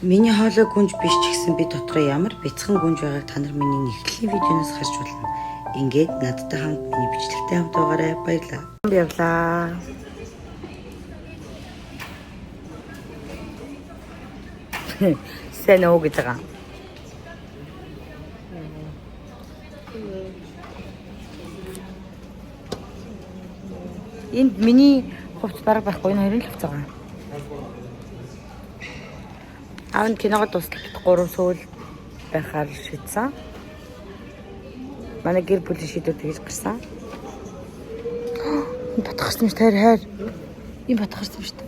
Миний хоолой гүнж биш ч гэсэн би дотроо ямар бяцхан гүнж байгааг та нар миний эхлэлийн видеоноос харж болно. Ингээд надтай хамт миний бичлэгтэй хамт байгаарай. Баярлалаа. Явлаа. Сайн уу гэж байгаа. Энд миний хувцас бараг байхгүй, энэ хоёрын л хувцас байгаа. Аав нь киногоо дуслалт 3 сүүл байхаар шийдсэн. Манай гэр бүлийн шийдвэр тэгж гарсан. Энэ батгарсан юм шүү, хайр хайр. Энэ батгарсан юм шүү.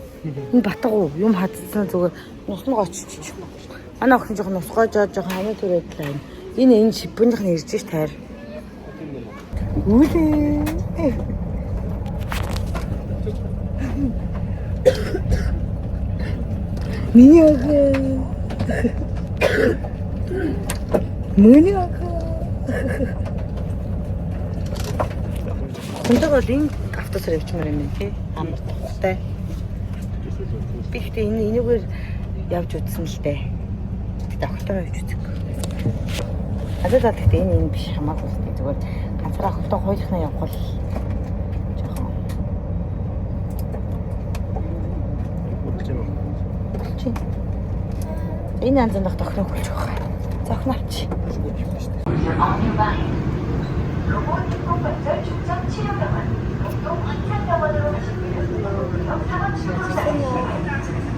Энэ батга уу? Юм хадсан зүгээр нусна гоччих. Манай охин жоохон нусгой жоо жоохон хамгийн түр байдлаа юм. Энэ шиппүнийх нь ирж ш тайр. Үлээ. Миний охин. Миний охин. Хүндэг бол энэ автобусаар явчихмаар юм тий. Амар тухтай. Би ихтэй энэ энэгээр явж үзсэн л дээ. Тэгтээ охтойгоо явж үзэг. Надад бол тэгтээ энэ биш хамаагүй л дээ. Зүгээр ганцаараа охтойгоо хоёулахнаа явах бол жоохон чи. Энэ янзын дах тохироо хүлж байгаа. Зохин авчи. On your right. 로봇 관절 중점 치료병원, 목동 환산병원으로 가실 길은 구역 4번 출구로 나가주시기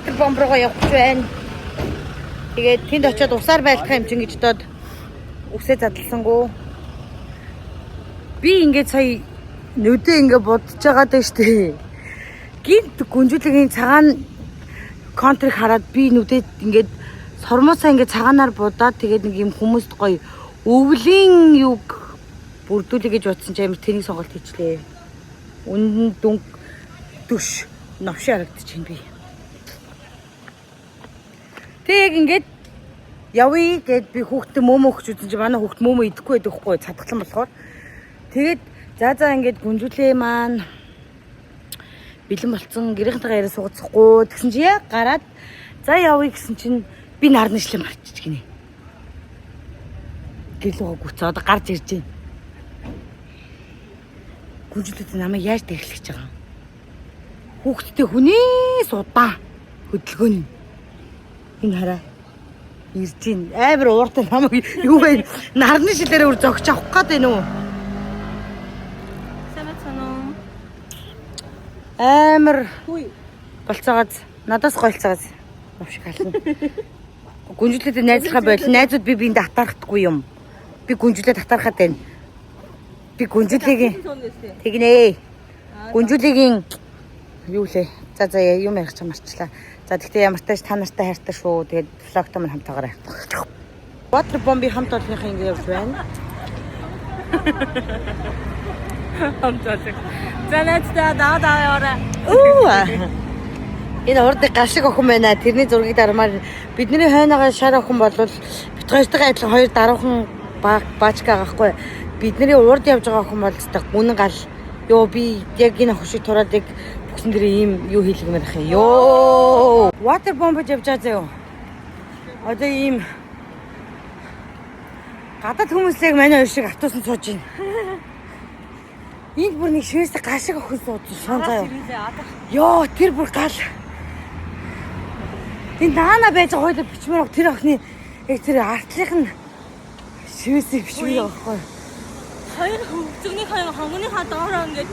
Тэр бомб руугаа явах гэж байна. Тэгээд тэнд очиод усаар байлдах юм чинь гэж бодоод үсээ задлсангүй. Би ингээд сая нүдээ ингээд будж байгаа даа штэ. Гинт гүнжүүлгийн цагаан контрыг хараад би нүдээ ингээд сормуусаа ингээд цагаанаар будаад тэгээд нэг юм хүмүүст гоё өвлийн юг бүрдүүлээ гэж бодсон чинь амар тэрийг сонголт хийчлээ. Үнэн дүнг дүш новши харагдчихээн би. Тэг яг ингээд явъя гэд би хүүхдээ мөмө өгч үзэн чи манай хүүхд мөмө идэхгүй байдаг хгүй цадглан болохоор. Тэгээд за ингээд гүнжүүлээ маань бэлэн болцсон гэрийнхэнтэйгээ яриа сууцсахгүй тэгсэн чи яг гараад за явъя гэсэн чинь би нарны шлем марчиж гинэ. Гэрлүүгөө гүцээ одоо гарч ирж байна. Гүнжүүлээд намайг яаж дэглэх гэж байгаа юм? Хүүхдтэй хүнээс удаан хөдөлгөөн нь. Энэ хараа. Ирж гин. Амар ууртай намайг юу вэ? Нарны шилээрээ үр зогч авах гээд байна уу? Сайн байна уу? Амар Хүй. болцоогоаз надаас гойлцоогоаз новшиг хална. Гүнжлээд найзлахаа бойл. Найзууд би биэндээ атаархдаггүй юм. Би гүнжлээд атаархаад байна. Би гүнжлэгийн тэгнэ. Гүнжлэгийн юу лээ? За юм ярих чам марчлаа. За тэгтээ ямар тааш та нартай хайртай шүү. Тэгээд влогтой мань хамт байгаарай. Water bomb-ийн хамт олонныхаа ингэ явж байна. Хамт олон. За найздаа даа даа яваарай. Үу. Энэ урд гашиг охин байна. Тэрний зургийг дармаар бидний хойноогоо шар охин болвол бит хоёртойгоо адилхан хоёр даруухан баачка байгаа хгүй. Бидний урд явж байгаа охин бол өстой гүнэн гал. Йоо би яг энэ охин шиг тураад яг бүхэн дээр ийм юу хийлгэмээр ах юм. Йоо. Water bomb явж байгаа заяо. Одоо ийм гадаад хүмүүсийг манай хоёр шиг автобусанд сууж байна. Энд бүр нэг шивээс гашиг охин сууж шон заяо. Йоо, тэр бүр гал. Энэ наана байж байгаа хоёул бичмээр баг тэр охины яг тэр артлынх нь шивээсийг бичмээр байгаа байхгүй. Хоёр хөвгзөгний хоёр хонгоныхаа доороо ингээд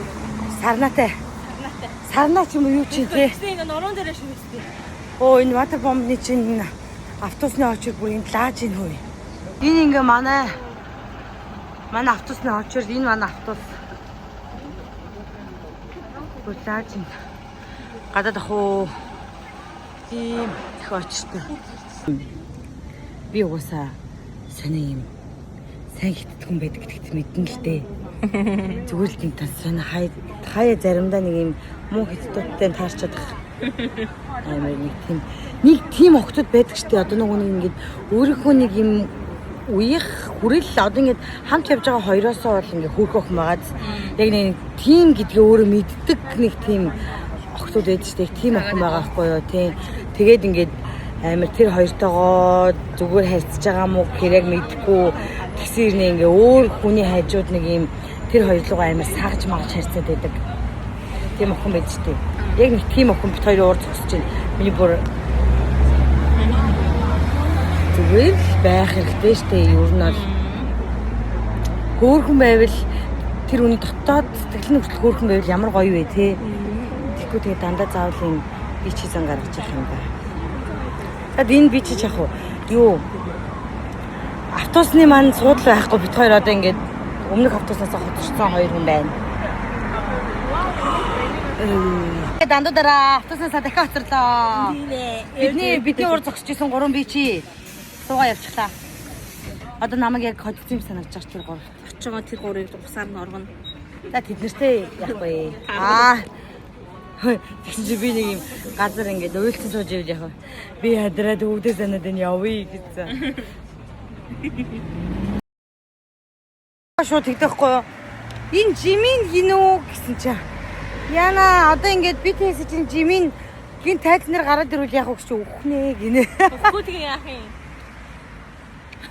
Сарнаатай. сарнаатай. Сарнаа ч юм уу юу чи те. Тэгсэн ингээд нуруунд дээрээ шивэстэй. Оо энэ water bomb-ны чинь энэ автобусны очир бүр энэ лааж ийн хөөе. Энэ ингээ манай автобусны очир энэ манай автобус. Бүр лааж ийн. Гадаад ах уу. Тийм их очиртой. Би угаасаа сони юм сайн хитгэх хүн байдаг гэдэгт мэднэ л дээ. Зүгээр л нэг тас сони хаяа заримдаа нэг юм муу хиттүүдтэй таарчаад байх. Амар нэг тийм охтууд байдаг штэ. Одоо нөгөө нэг ингээд өөрийнхөө нэг юм үеих хүрэл одоо ингээд хамт явж байгаа хоёроосоо бол ингээд хөөрхөн охин байгааз яг нэг тийм гэдгээ өөрөө мэддэг нэг тийм охтууд байдаг штэ. Тийм охин байгаа байхгүй юу, тийм. Тэгээд ингээд амар тэр хоёртойгоо зүгээр харьцаж байгаа мó гэхээр яг мэдхгүй тэгсэн ирнэ ингээ өөр хүний хажууд нэг юм тэр хоёр руугаа амар сагж магж харьцаад байдаг. Тийм охин байж тээ. Яг нэг тийм охин бит хоёрын уур зогсож байна. Миний бүр зүгээр л байх хэрэгтэй штэ. Ер нь бол хөөрхөн байвал тэр үний дотоод сэтгэл нь хүртэл хөөрхөн байвал ямар гоё вэ те. Тэгэхгүй тэгээ дандаа заавал юм би чи зан гаргаж явах юм ба. Тэгэд энэ би чи яах вэ? Юу? Автобусны маань суудлаа байхгүй бит хоёр одоо ингээд өмнөх автобуснаас хоцорсон хоёр хүн байна. Дандуудаараа автобуснаас дахиад хоцорлоо. Бидний ур зогсож исэн гурван би чи суугаа явчихлаа. Одоо намайг яг хоцсон юм санагдаж байгаа тэр гурав. Очиж байгаа тэр гурыг усаар нь оргоно. За тэд нартэй яахгүй. Аа. Тэгсэн чи би нэг юм газар ингээд уйлцсан сууж ивэл яах вэ? Би ядраад өвдөө санаад энэ явъя гэсэн. Шууд тэгдэхгүй юу? Энэ Жимин гинүү гэсэн чи. Яна одоо ингээд би тэгсэн чинь Жимин гин тайз нэр гараад ирвэл яах вэ гэж үхнэ гинэ. Үхгүй тэгээ яах юм?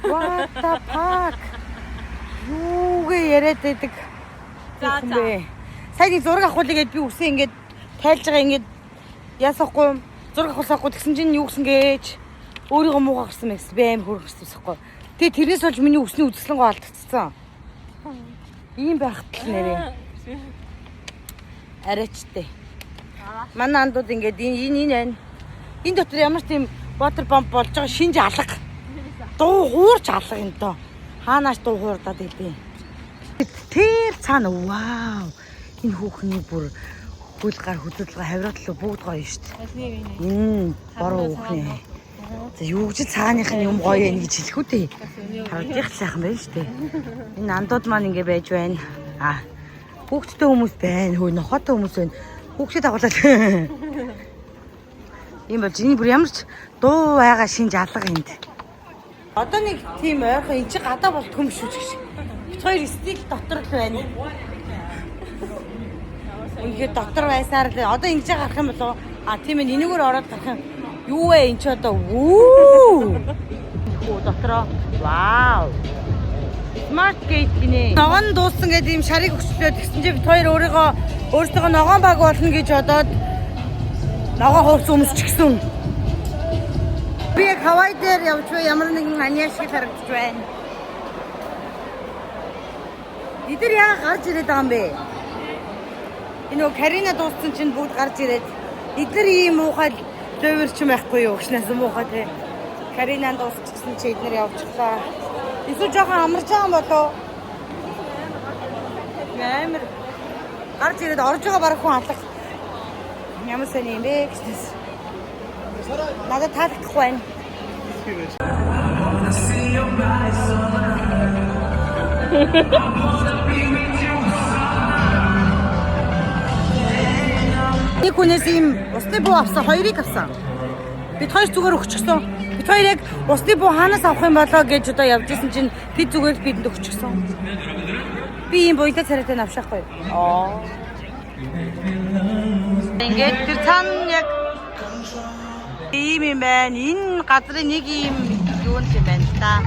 What the fuck? Юугээ яриад байдаг? За, за. Сая нэг зураг авахулъя гэд би үсээ ингээд тайлж байгаа ингээд яасахгүй юм. Зураг авахулсаахгүй тэгсэн чинь юу гэсэн гээч өөрийгөө муугаа гарсан мэгс би аим хөрөх гарсан байхгүй. Тэгээ тэрнээс болж миний үсний үзэсгэлэнгүй алдагдсан. Ийм байхад л нэрээ. Арайчтай. Манай андууд ингээд энэ энэ энэ байна. Энэ дотор ямар ч тийм water pump болж байгаа шинж алга. Дуу хуурч алга энэ доо. Хаанаас дуу хуурдаад идэв. Тэр цаана вау. Энэ хүүхний бүр хөл гар хөдөлгөө хавраатлаа бүгд гоё шүү дээ. Энэ бороо хүүхний. За юу гэж цааных нь юм гоё юм гэж хэлэх үү дээ. Харагдах сайхан байна шүү дээ. Энэ андууд маань ингэ байж байна. А хүүхдтэй хүмүүс байна. Хөө нохоотой хүмүүс байна. Хүүхдэд агуулаад. Ийм болж энэ бүр ямар ч дуу байгаа шинж алга энд. Одоо нэг тийм ойрхон эн чи гадаа болтгүй юм шүү ч гэж. Бит хоёр стил дотор л байна. Үнэхээр дотор байсаар л одоо ингэж гарах юм болов уу? А тийм ээ энэгээр ороод гарах юм. Юу вэ эн чи одоо вүү. Хүү дотроо. Вау. Smart gate гинэ. Ногоон дууссан гэдэг ийм шарыг өгчлөө тэгсэн чинь бит хоёр өөрийгөө өөртөө ногоон баг болно гэж бодоод ногоон хувцас өмсчихсэн. Би яг Хавай дээр явж бай ямар нэгэн аниа шиг харагдаж байна. Эдгээр яагаад гарч ирээд байгаа юм бэ? Энэ нөгөө Карина дууссан чинь бүгд гарч ирээд эдгээр ийм муухай лөвөр ч юм байхгүй юу гэснээс муухай те. Карина дуусчихсан чи эднэр явчихлаа. Эсвэл жоохон амарч байгаа юм болов уу? Амар гарч ирээд орж байгаа бараг хүн алах. Ямар сони юм бэ гэснээс. Надад таалагдахгүй байна. Нэг хүнээс ийм усны буу авсан, хоёрыг авсан. Бид хоёр зүгээр өгчихсөн. Бид хоёр яг усны буу хаанаас авах юм болоо гэж одоо явж исэн чинь тэд зүгээр л бидэнд өгчихсөн. Би ийм буянтай царайтай навшаахгүй. Аа. Ингээд тэр цаана яг ийм юм байна. Энэ газрын нэг ийм юу юм байна л да.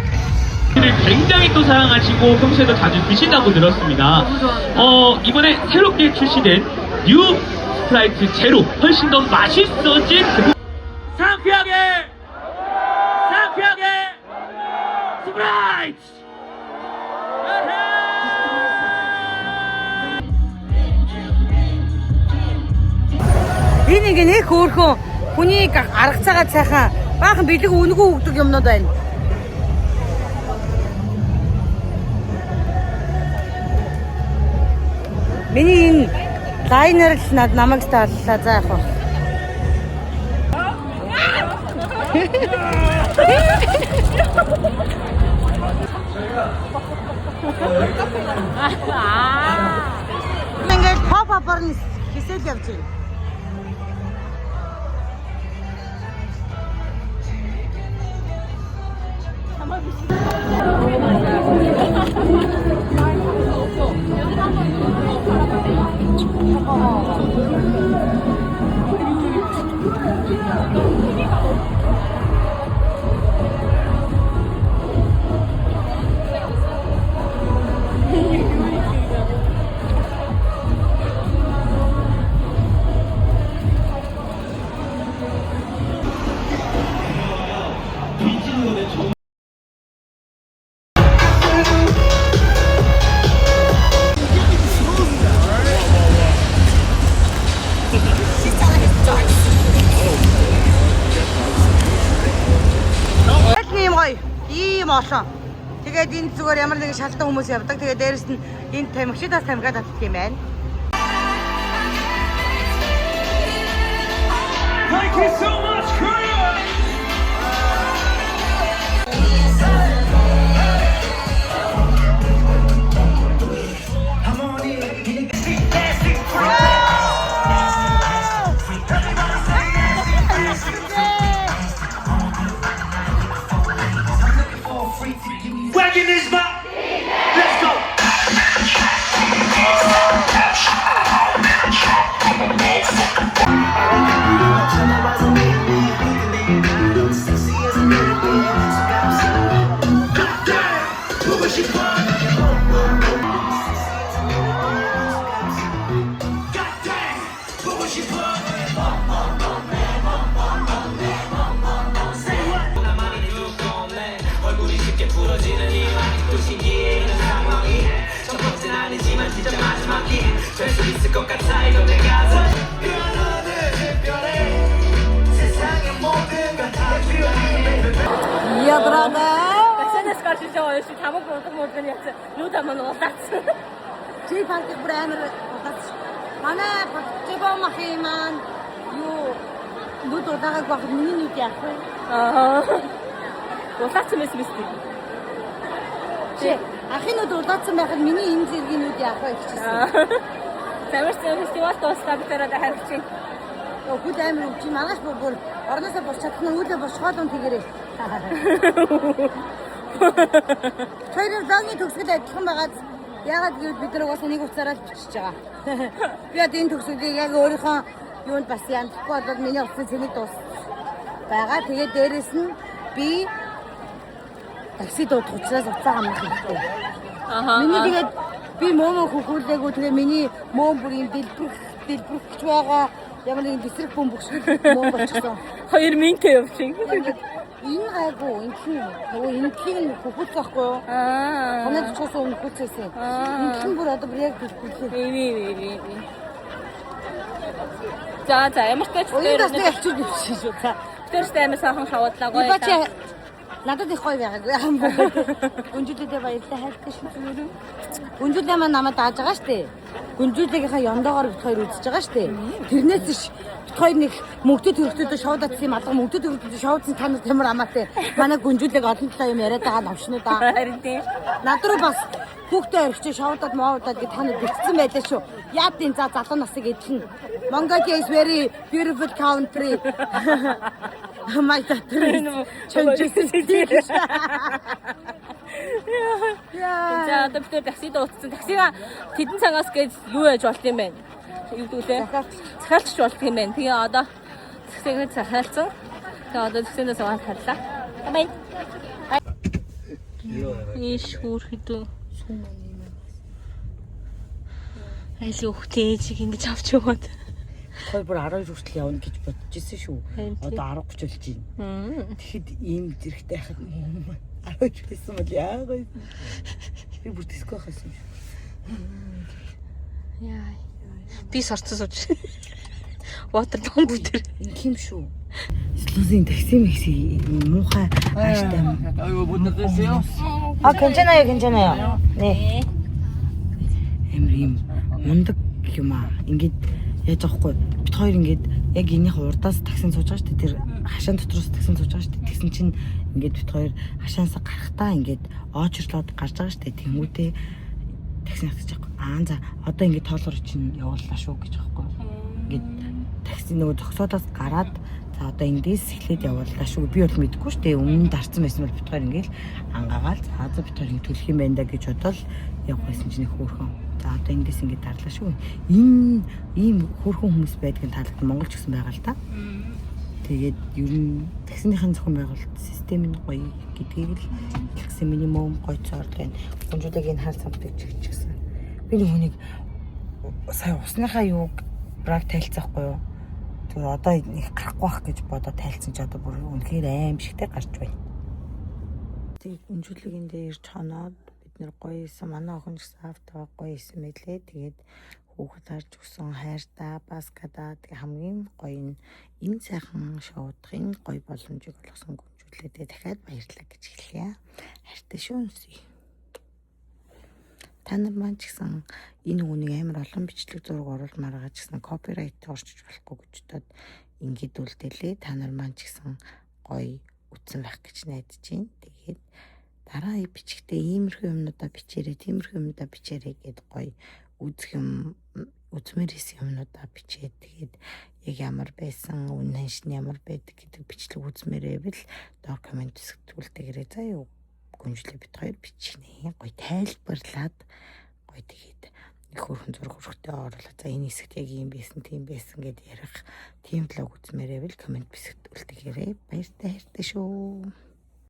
굉장히 또 사랑하시고 평소에도 자주 드신다고 들었습니다. 이번에 새롭게 출시된 뉴 스프라이트 제로 훨씬 더 맛있어진 제품. 상쾌하게! 상쾌하게! 스프라이트! Энэ ингээ нэг хөөрхөн хүний аргацаагаа сайхан баахан бэлэг өнгөө өгдөг юмнууд байна. Миний энэ liner л над намайг тааллаа за яах вэ? Ингээд pop up-аар нь хисэл явж байна. Аль нэм гоё. Ийм олон. Тэгээд энэ зүгээр ямар нэгэн шалтан хүмүүс явдаг. Тэгээд дээрэс нь энэ тамхичдаас тамхиа татдаг юм байна. Thank you so much, Korea! Wagon is my. Let's go. Ядраа. Таксинаас гарч иж байгаа юм шиг тамаг удаг муудаг нь яцсан. Нүд ам нь улаацсан. Чи паркийг бүр амар удаач. Манай Жибо махи маань юу нүд удаагааг байх миний нүд яах вэ? Аа. Улаацсан байсан биз дээ. Чи ахын нүд улаацсан байхад миний энэ зэргийн нүд яах вэ гэчихсэн. Тамирчин фестивал дууслаа бид нараа харих чинь. Хүл амар өвч маргааш бүр бүр орноосоо босч чадах нь үүлээ босхоол юм тэгэрээ. Хоёрын vlog-ны төгсгөл адилхан байгаад яагаад гэвэл бид нар угаасаа нэг утсаараа л бичиж байгаа. Би одоо энэ төгсгөлийг яг өөрийнхөө юунд бас янзлахгүй болоод миний утсан цэник дуус байгаа. Тэгээд дээрэс нь би такси дуудах учраас утсаа хамрах хэрэгтэй. Аха. Миний тэгээд би мөөмөө хөхүүлээгүй тэгээ миний мөөм бүр юм дэлбэрэх дэлбэрэх гэж байгаа ямар нэгэн бэсрэх бөмбөг шиг мөөм болчихсон. 2 минут явчих. Энэ гайгүй энэ юм. Нөгөө энэ нь хөхүүлэх байхгүй юу? Аа. Танад очихоос өмнө хөхүүлсэн. Аа. Энэ нь бүр одоо бүр яг дэлбэрлээ. Би би би би. За за ямар ч тач Уян бас нэг авчир бивчих шүү. За. Тэр ч амар сайхан хавуудлаа гоё. Ибачи надад их гоё байгаагүй. Гүнжүүлээдээ баярлалаа хайртай шүү зүгээр. Гүнжүүлээ маань намайг дааж байгаа штэ. Гүнжүүлээгийнхаа ёндоогоор бит хоёр үзэж байгаа штэ. Тэрнээс ш бит хоёр нэг мөнгөтэй төрөлтөдөө шоудатсан юм алга мөнгөтэй төрөлтөдөө шоудсан та нар ямар амаатай. Манай гүнжүүлээг олон талаа юм яриад байгаа новшнуудаа. Харин тийм. Над руу бас хүүхдээ орхиж шоудаад моудаад гэж та нар битсэн байлаа шүү. Яад энэ за залуу насыг эдлэнэ. Mongolia is very beautiful country. My daughter is чонжсэн. Яа. За одоо бид нар такси дуудсан. Таксига тэдэн цагаас гэж юу яаж болт юм бэ? Юу гэдэг лээ? Захиалчих болт юм байна. Тэгээ одоо таксига захиалсан. Тэгээ одоо таксинаас аваад харлаа. Бай. Иш хөөр хэдэн. Айл өгтөө ээжийг ингэж авч яваад. Хоёр бүр 12 хүртэл явна гэж бодож ирсэн шүү. Харин тийм. Одоо 10:30 болж байна. Тэгэхэд ийм зэрэгтэй хахад 12 байсан бол яагаад вэ? Би бүр диско хасан юм шүү. Яа. Би сорцсон сууж. Water bomb дээр. Ингэх юм шүү. Слузын такси мэкси муухай ааштай. А 괜찮아요, 괜찮아요. 네. Амар юм мундаг юм аа. Ингээд яаж аахгүй бит хоёр ингээд яг энийх урдаас таксинд сууж байгаа шүү дээ. Тэр хашаан дотроос таксинд сууж байгаа шүү дээ. Тэгсэн чинь ингээд бит хоёр хашаансаа гарахтаа ингээд оочирлоод гарч байгаа шүү дээ. Тэнгүүтээ такси хатчих байхгүй. Аа за одоо ингээд тоолоор чинь явууллаа шүү гэж аахгүй. Ингээд такси нөгөө зогсоолоос гараад за одоо эндээс эхлээд явууллаа шүү. Би бол мэдэхгүй шүү дээ. Өмнө нь дарцсан байсан бол бит хоёр ингээд ангаагаал за за бит хоёр ингээд төлөх юм байна да гэж бодоод явах байсан чинь их хөөрхөн. За одоо эндээс ингээд дарлаа шүү. Энэ ийм хөөрхөн хүмүүс байдгийг таалагдсан Монгол ч гэсэн байгаа л та. Тэгээд ер нь таксиныхын зохион байгуулалт систем нь гоё гэдгийг л хэлсэн миний мөн гоё цоор байна. Гүнжүүлэг энэ хар самтыг чигчихсэн. Би нэг хүнийг сая усныхаа юуг браг тайлцаахгүй юу? Тэр одоо нэг гарахгүй байх гэж бодоо тайлцсан ч одоо бүр үнэхээр аимшигтэй гарч байна. Тэгээд гүнжүүлгийн дээр ирж хоноод бид нэр гоё исэн. Манай охин ч гэсэн автаа гоё исэн мэлээ. Тэгээд хүүхэд харж өгсөн хайртаа, баскада тэг хамгийн гоё нь энэ сайхан шоудах энэ гоё боломжийг олгосон гүнжүүлээдээ дахиад баярлалаа гэж хэлье. Хайртай шүү үнсье. Та нар маань ч гэсэн энэ үнийг амар олон бичлэг зураг оруулмаар байгаа ч гэсэн copyright орчиж болохгүй гэж бодоод ингээд үлдээлээ. Та нар маань ч гэсэн гоё үтсэн байх гэж найдаж байна. Тэгээд дараа бичгтээ иймэрхүү юмнуудаа бичээрэй, тиймэрхүү юмнуудаа бичээрэй гэд гоё үзэх юм үзмээр исэн юмнуудаа бичээд тэгээд яг ямар байсан, үнэн ханш нь ямар байдаг гэдэг бичлэг үзмээрээ бил доор comment хэсэгт үлдээгээрэй заа юу. Гүнжлээ бит хоёр бичнэ. Гоё тайлбарлаад гоё тэгээд нэг хөөрхөн зураг хөрхтөө оруулаад за энэ хэсэгт яг ийм байсан, тийм байсан гэд ярих тийм vlog үзмээрээ бил comment хэсэгт үлдээгээрэй. Баяртай хайртай шүү.